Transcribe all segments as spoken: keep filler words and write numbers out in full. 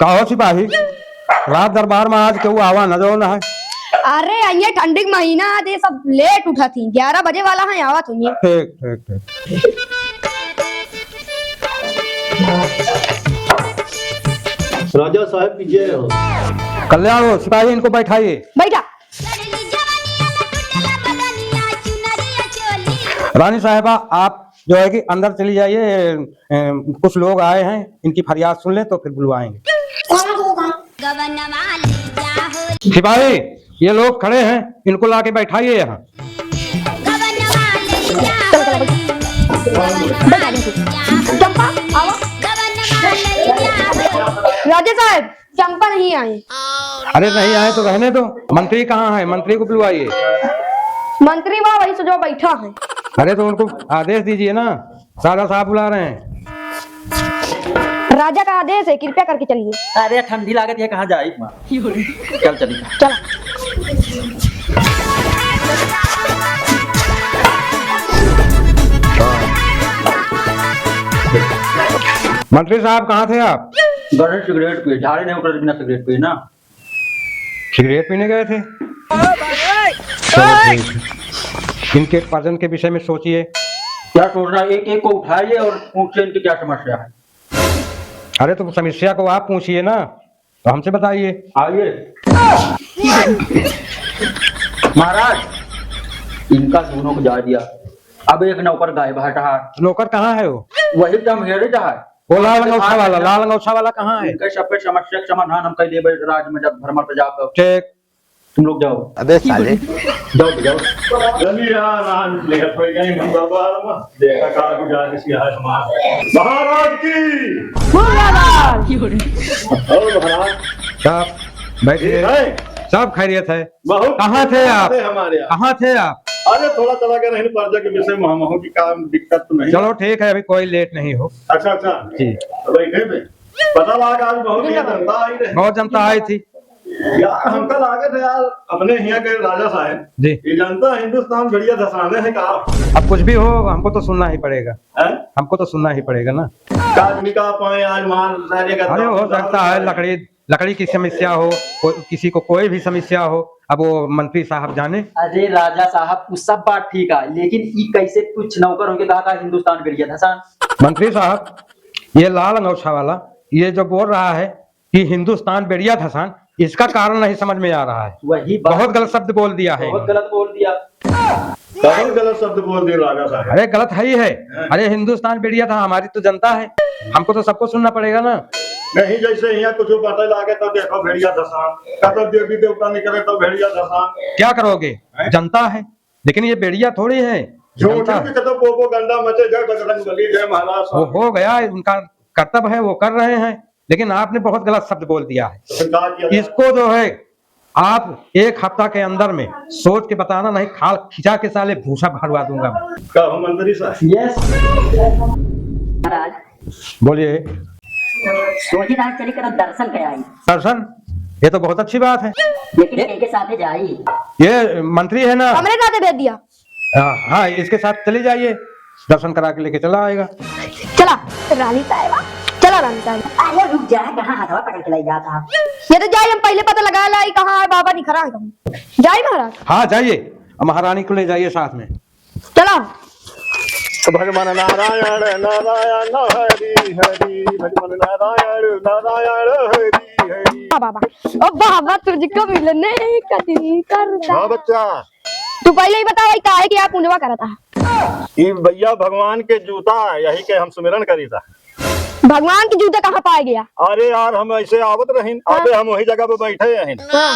कहो सिपाही, राज दरबार में आज केहू आवा न जाओ न है। अरे, ये ठंडी के महीना, आज ये सब लेट उठत ही, ग्यारह बजे वाला है, आवत होंगे। ठीक, ठीक, ठीक। राजा साहब की जय हो। कल्याण हो, सिपाही इनको बैठाइए। बैठा। रानी साहिबा, आप जो है कि अंदर चली जाइए, ए, कुछ लोग आए हैं, इनकी फरियाद सुन लें तो फिर बुलवाएंगे। सिपाही, ये लोग खड़े हैं, इनको लाके बैठाइए यहाँ। चंपा, आओ। राजा साहब, चंपा नहीं आई। अरे नहीं आए तो रहने दो, मंत्री कहाँ है? मंत्री को बुलवाइए। मंत्री वहाँ वहीं से जो बैठा है। अरे तो उनको आदेश दीजिए ना, राजा साहब बुला रहे हैं। राजा का आदेश है, कृपया करके चलिए। अरे ठंडी लागत है, कहाँ जाए? चल चली। चला। मंत्री साहब, कहाँ थे आप? गए सिगरेट पिए, झाड़े नहीं उतर बिना सिगरेट पिए ना। सिगरेट पीने गए थे? चलो ठीक है। इनके प्रजन के विषय में सोचिए। क्या सोचना है? एक एक को उठाइए और पूछिए इनकी क्या समस्या है। अरे तो समस्या को आप पूछिए ना, तो हमसे बताइए। आइए। महाराज, इनका दोनों को जा दिया। अब एक नौकर गायब है टहार। नौकर कहाँ है वो? वही तो हम हेरे टहार। वो लाल अंगौछा वाला, लाल अंगौछा वाला कहाँ है? इनके सब पे समस्या का समाधान हम कर देबे राज में जब भ्रमण पे जाकर। ठीक। तुम लोग जाओ। अबे साले। जाओ, जाओ। चलिए यार, आज लेट हो गए हम बाबा। देखा का गुजार किसी हाल हमारा। महाराज की। मुर्दाबाद। और महाराज। साहब, बैठिए। ठीक है। सब खैरियत है। बहुत कहाँ थे आप? हमारे यहाँ। कहाँ थे आप? अरे, थोड़ा चला गया नहीं, पर्जा के विषय में हम, हम की काम दिक्कत तो नहीं। चलो ठीक है, अभी कोई लेट नहीं हो। अच्छा, अच्छा। जी। तो बैठे थे। पता लगा आज बहुत ही जनता आई रही। बहुत जनता आई थी। यार, हमका लागत है यार, अपने हियाँ के राजा साहब, जी। ये जनता हिंदुस्तान भेड़िया धसाने है का? अब कुछ भी हो, हमको तो सुनना ही पड़ेगा। हैं? हमको तो सुनना ही पड़ेगा ना। का आदमी का पाए आज मार डालेगा, अरे, हो सकता है लकड़ी लकड़ी की समस्या हो, को-, किसी को कोई भी समस्या हो, अब वो मंत्री साहब जाने। अरे राजा साहब, वो सब बात ठीक है, लेकिन ई कैसे कुछ नौकर होके कहा था हिंदुस्तान भेड़िया धसान? मंत्री साहब, ये लाल अंगौछा वाला ये जो बोल रहा है कि हिंदुस्तान भेड़िया धसान, इसका कारण नहीं समझ में आ रहा है। वही बात। बहुत गलत शब्द बोल दिया है। बहुत गलत बोल दिया। कौन गलत शब्द बोल दिया राजा साहब? अरे गलत है ही है। हैं? अरे हिंदुस्तान भेड़िया था, हमारी तो जनता है, हमको तो सबको सुनना पड़ेगा ना। नहीं, जैसे यहाँ कुछ पता लागे तो देखो भेड़िया धसान, कतो देवी देवता निकले तो भेड़िया धसान। क्या करोगे? हैं? जनता है, लेकिन ये भेड़िया थोड़ी है, झूठ जनता। की कतो पोपो गंडा मचे जय बजरंग बली, जय महाराज वो स्वामी। हो गया, उनका कर्तव्य है, वो कर रहे हैं, लेकिन आपने बहुत गलत शब्द बोल दिया है। तो फिर कहा किया जाए? इसको जो है आप एक हफ्ता के अंदर में सोच के बताना, नहीं खाल खिंचा के साले भूसा भरवा दूंगा मैं। का हो मंत्री साहब? Yes। महाराज। बोलिए। सोची था चली के तो दर्शन कर आई। दर्शन? ये तो बहुत अच्छी बात है। लेकिन ये इनके साथ ही जाई। ये मंत्री है ना? हमरे साथे भेज दिया। हाँ, हाँ, इसके साथ चली जाइए, दर्शन करा के लेके चला आएगा। चला, रानी साहिबा, चला रानी साहिबा। अरे रुक जा, कहाँ हथवा पकड़ के लाई जाता? ये तो जाई, हम पहले पता लगा लाई कहाँ है बाबा निखरा है कहूँ। जाई महाराज? हाँ, जाइए, अब महारानी को ले जाइए साथ में। चला। भज मन नारायण नारायण हरि हरि, भज मन नारायण नारायण हरि हरि। हाँ बाबा, ओ बाबा तुझको मिलने का दिल करता। हाँ बच्चा, तू पहले ही बताओ, ई काहे के आप पूजवा करत आहा? ई भैया भगवान के जूता है, यही के हम सुमिरन करी था। भगवान के जूता कहाँ पाए गया? अरे यार, हम ऐसे आवत रहिन, हाँ। अबे हम वही जगह पे बैठे रहिन। हाँ।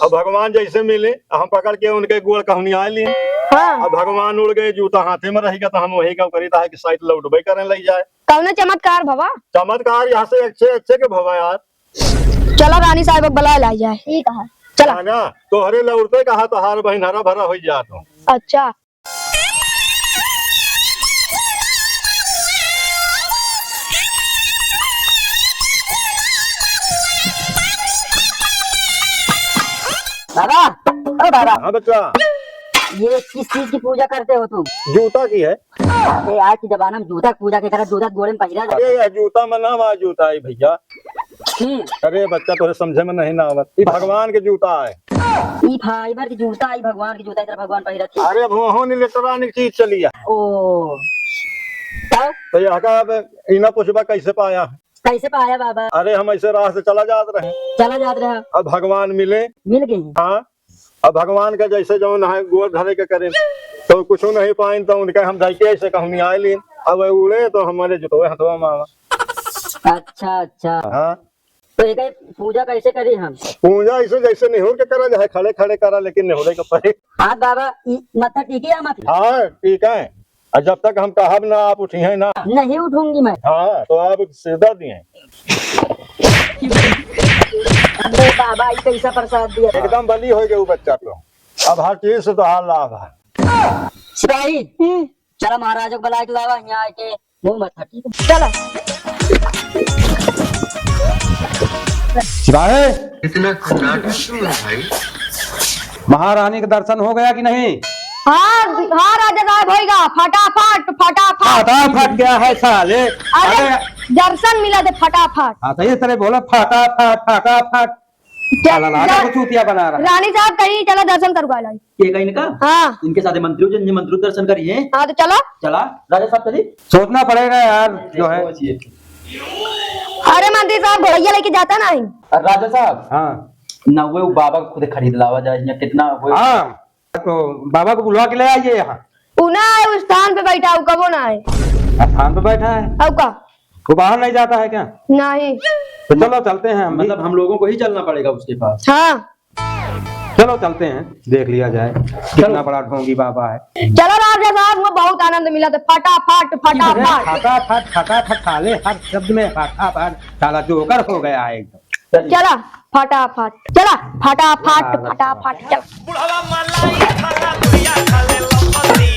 अब भगवान जैसे मिले, हम पकड़ के उनके गोड़ कहनिया ली। हाँ। अब भगवान उड़ गए, जूता हाथे में रह गया, तो हम वही का करी था कि शायद लौटबे करें लई जाए। कौनो चमत्कार भवा? चमत्कार यहाँ से अच्छे अच्छे के भवा यार। चला रानी साहब के बुला लाई जाए। ठीक है। चला। ना, तोहरे लौटते कहा तोहार बहिन हरा भरा हो जात हो। अच्छा। दादा, ओ दादा। हाँ बच्चा। ये किस चीज की पूजा करते हो तुम? जूता की है। अरे आज के जमाना में जूता की पूजा की तरह जूता गोड़े में पहिरा जाता है। अरे यार, जूता में ना, वहाँ जूता है भैया। हम्म। अरे बच्चा, तोरे समझे में नहीं ना आवत। ई भगवान के जूता है। ई fiber के जूता, ई भगवान के जूता, इधर भगवान पहिरत है। अरे अब वहाँ electronic चीज चली है। ओ। तब? तो यह का अब इना पूछबा कैसे पाया? कैसे पाया बाबा? अरे हम ऐसे राह से चला जात रहे। चला जात रहा। अब भगवान मिले। मिल गई। हाँ। अब भगवान का जैसे जौन है गोड़ धरे के करे, तो कुछ नहीं पाइन, तो उनका हम जाके ऐसे कहूँ आए लीन। अब उड़े तो हमारे जुतवे हथवा मावा। अच्छा, अच्छा। हाँ। तो एक पूजा कैसे करी हम? पूजा ऐसे जैसे निहुर के करा जाए, खड़े खड़े करा, लेकिन निहुरे के पड़े। हाँ बाबा, ई माथा टीकी है हमारी? हाँ, ठीक है। और जब तक हम कहब ना, आप उठिहैं ना। नहीं उठूंगी मैं। हाँ, तो आप सीधा दिए। अरे बाबा, ई कैसा प्रसाद दिया? एकदम बली हो गए वो बच्चा तो। अब हर चीज से तो हाल लाभ है। सिपाही, हम्म। चला महाराज को बुला के लावा, यहाँ आके मुंह मत फटी। चला। सिपाही, इतना खतरनाक क्यों है भाई? महारानी का दर्शन हो गया कि नहीं? हाँ, हाँ राजा साहब, होइगा। फटाफट, फटाफट। फटाफट क्या है साले? अरे, अरे। दर्शन मिला दे फटाफट। हाँ, सही तरह बोला, फटाफट, फटाफट। क्या? साला राजा रा-, को चूतिया बना रहा है। रानी साहब, कहीं चला दर्शन करवा लाई। ये कहीं इनका? हाँ। इनके साथ मंत्री हो, जिन मंत्री दर्शन करिए। हाँ, तो चला। चला, राजा साहब चली। सोचना पड़ेगा यार, जो है। सोचिए। अरे मंत्री साहब, घोड़ैया लेके जाता ना है। अरे राजा साहब। हाँ। ना हुए, वो बाबा को खुद खरीद लावा जाए, यहाँ कितना हुए। हाँ, तो बाबा को बुलवा के ले आइए यहाँ। उ ना आए, उस स्थान पे बैठा, उ कबो ना आए। स्थान पे बैठा है? अब का? वो बाहर नहीं जाता है क्या? नहीं। तो चलो, चलते हैं हम भी। मतलब, हम लोगों को ही चलना पड़ेगा उसके पास? हाँ। चलो, चलते हैं, देख लिया जाए कितना बड़ा ढोंगी बाबा है। चलो राजा साहब, हमको बहुत आनंद मिला था। फटाफट, फटाफट। फटाफट, फटाफट, साले, हर शब्द में फटाफट। साला जोकर हो गया है एकदम। चला, फटाफट। चला, फटाफट, फटाफट, चला। बुढ़वा मलाई खाला दुनिया खाले लपसी।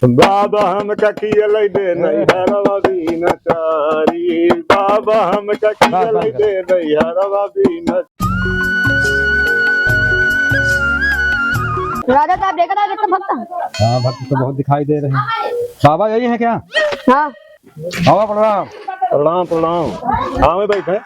बाबा हमका खियलै दे नैहरवा बीन चारी, बाबा हमका खियलै दे नैहरवा बीन। राजा साहब, देखा था कितना भक्त है? हाँ, भक्त तो बहुत दिखाई दे रहे हैं। बाबा यही है क्या? हाँ। बाबा प्रणाम। प्रणाम, प्रणाम। हाँ, मैं बैठे।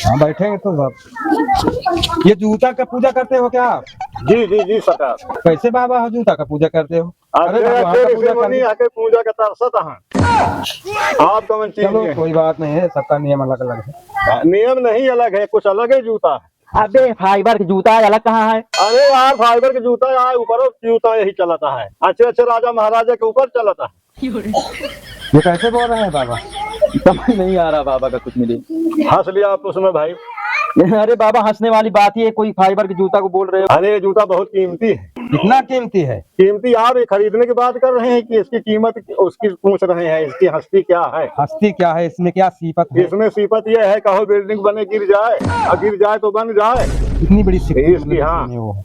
हाँ, बैठेंगे तो बाप। ये जूता का पूजा करते हो क्या आप? जी, जी, जी, सरकार। कैसे बाबा हो जूता का पूजा करते हो? अरे, अरे, भगवान का पूजा करते। आके पूजा का तरसत हाँ। आप कौन चीज चलो, कोई बात नहीं है, सबका नियम अलग-अलग है। हाँ, नियम नहीं अलग है, कुछ अलग ही जूता है। अबे, fiber के जूता अलग कहाँ है? अरे यार, fiber के जूता यार, ऊपर जूता यही चलता है, अच्छे अच्छे राजा महाराजा के ऊपर चलता है। ये कैसे बोल रहे हैं बाबा? समझ नहीं आ रहा बाबा का कुछ मुझे। हंस लिया आप उसमें भाई। अरे बाबा, हंसने वाली बात ही है, कोई fiber के जूता को बोल रहे हो? अरे, ये जूता बहुत कीमती है। कितना कीमती है? कीमती आप ये खरीदने की बात कर रहे हैं कि इसकी कीमत उसकी पूछ रहे हैं, इसकी हस्ती क्या है? हस्ती क्या है? इसमें क्या सीपत है? इसमें सीपत ये है, कहो building बने गिर जाए, और गिर जाए तो बन जाए। इतनी बड़ी सीपत इसकी, मतलब हाँ। इसमें वो है।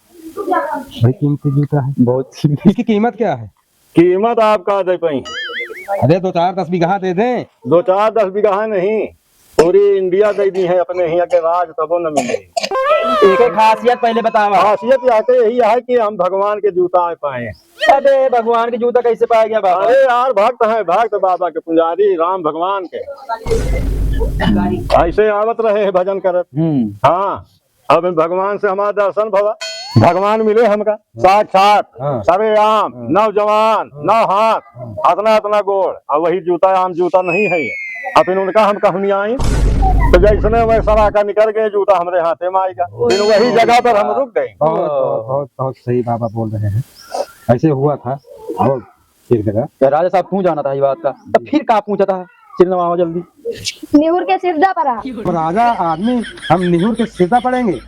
बड़ी कीमती जूता है। बहुत कीमती। इसकी कीमत क्या है? कीमत आप का दे पाई? अरे, दो चार दस बीघा दे दें। दो चार दस बीघा नहीं, पूरी इंडिया दे दी है अपने हियाँ के राज, तबो न मिले। एक खासियत पहले बतावा। खासियत यहाँ के यही है कि हम भगवान के जूता पाए। अबे, भगवान के जूता कैसे पाया गया बाबा? अरे यार, भक्त हैं, भक्त बाबा के पुजारी राम भगवान के। ऐसे आवत रहे हैं भजन करत। हम्म। हाँ, अब भगवान से हमारा दर्शन भवा, भगवान मिले हमका साक्षात, हाँ। सरेआम, हाँ। नौजवान, हाँ। नौ हाथ, हाँ। अतना, अतना गोड़, और वही जूता आम जूता नहीं है ये। अब फिर उनका हम कहूँ नहीं आई, तो जैसने वैसा राका निकल गए, जूता हमरे हाथे में आएगा, फिर वही जगह पर हम रुक गए। बहुत, बहुत, बहुत, बहुत सही बाबा बोल रहे हैं, ऐसे हुआ था। और एक जगह। तो राजा साहब पूछ जाना था ये बात का, तो फिर का पूछा था? सिर नवाओ जल्दी। निहुर के सिरदा पड़ा। राजा आदमी, हम निहुर के सिरदा पड़ेंगे।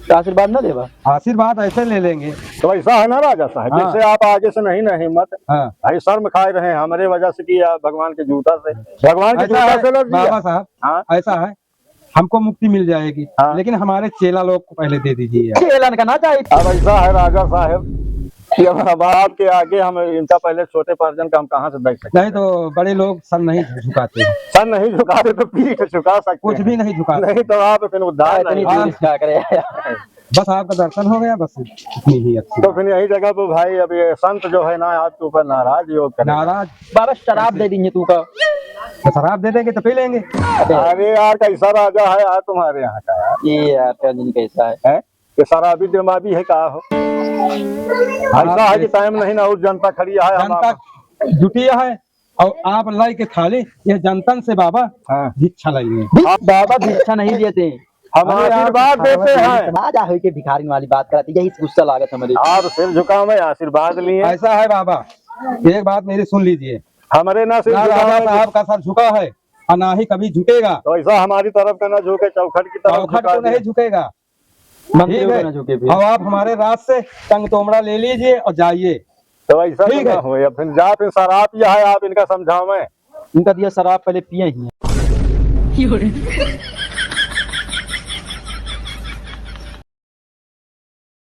तो आशीर्वाद ना देबा? आशीर्वाद ऐसे ले लेंगे। तो ऐसा है ना राजा साहब, हाँ। जैसे आप आगे से नहीं ना हिम्मत, हाँ। भाई शर्म खाए रहे हैं हमारे वजह से कि आप भगवान के जूता से, भगवान के ऐसा जूता है, से लड़ लिया। बाबा साहब, हाँ। ऐसा है, हमको मुक्ति मिल जाएगी, हाँ। लेकिन हमारे चेला लोग को पहले दे दीजिए यार। चेलन का ना चाहिए। अब ऐसा है राजा साहब कि अब, अब आपके आगे हम इनका पहले छोटे परिजन का हम कहाँ से दे सकते हैं? नहीं तो बड़े लोग सर नहीं झुकाते हैं। सर नहीं झुकाते तो पीठ झुका सकते कुछ हैं। भी नहीं झुकाते। नहीं तो आप फिर उद्धार हाँ, नहीं। इतनी दूर से क्या करे यार? बस आपका दर्शन हो गया, बस इतनी ही अच्छी तो बात। फिर यही जगह पे भाई, अब ये संत जो है ना, आपके ऊपर नाराज योग करेगा। नाराज? बाबा, शराब दे देंगे तू का। तो शराब दे देंगे तो पी लेंगे। अरे यार, कैसा राजा है यार तुम्हारे यहाँ का यार? ये यार, क्या दिन कैसा है? हैं? ये शराबी दिमागी है का हो? ऐसा है कि टाइम नहीं ना, और जनता खड़ी है, हम जनता आप जुटी है, और आप लाई के थाली, ये जनतन से बाबा हाँ। भिक्षा लाई है। बाबा भिक्षा नहीं देते। हम अरे यार, आशीर्वाद देते हैं। राजा होई के भिखारिन वाली बात करत, यही से गुस्सा लागत हमरे। आप सिर झुकावे, आशीर्वाद लिए। ऐसा है बाबा, एक बात मेरी सुन लीजिए। हमरे ना सिर ना झुकावे। राजा साहब का सर झुका है और ना ही कभी झुकेगा। तो ऐसा हमारी तरफ का ना झुके, चौखट की तरफ चौखट झुका को नहीं दिया। झुकेगा। मंत्री ठीक को है। ना झुके फिर। अब आप हमारे राज से टंग तोमड़ा ले लीजिए और जाइए। तो ऐसा तो ठीक ना है। होए, अब फिर जा, फिर शराब यह है, आप इनका समझावें। इनका दिया शराब पहले पिए ही हैं।